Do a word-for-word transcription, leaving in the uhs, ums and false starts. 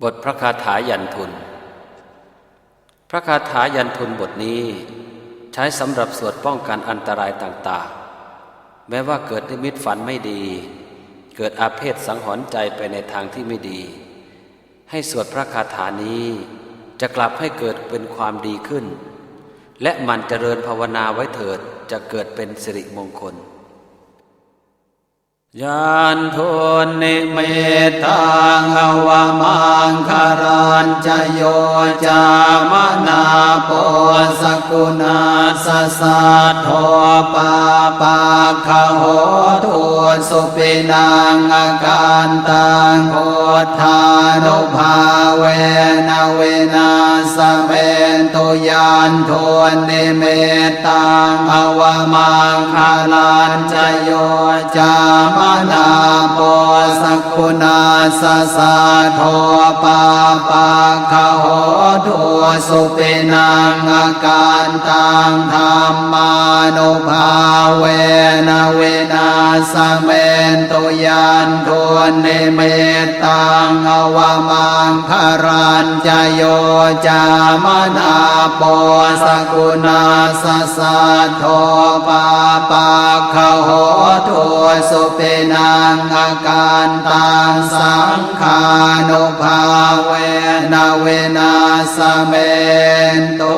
บทพระคาถายันทุน พระคาถายันทุนบทนี้ ใช้สำหรับสวดป้องกันอันตรายต่างๆ แม้ว่าเกิดนิมิตฝันไม่ดี เกิดอาเพศสังหรณ์ใจไปในทางที่ไม่ดี ให้สวดพระคาถานี้ จะกลับให้เกิดเป็นความดีขึ้น และหมั่นเจริญภาวนาไว้เถิด จะเกิดเป็นสิริมงคล Yandunnimittaṃ avamaṅgalañca yo cāmanāpo sakuṇassa saddo pāpaggaho dussupinaṃ akantaṃ buddhānubhāvena vināsamentu. Yandunnimittaṃ avamaṅgalañca yo cāmanāpo sakuṇassa saddo pāpaggaho dussupinaṃ akantaṃ dhammānubhāvena vināsamentu. Yandunnimittaṃ avamaṅgalañca yo cāmanāpo sakuṇassa saddo pāpaggaho dussupinaṃ akantaṃ saṅghānubhāvena vināsamentu.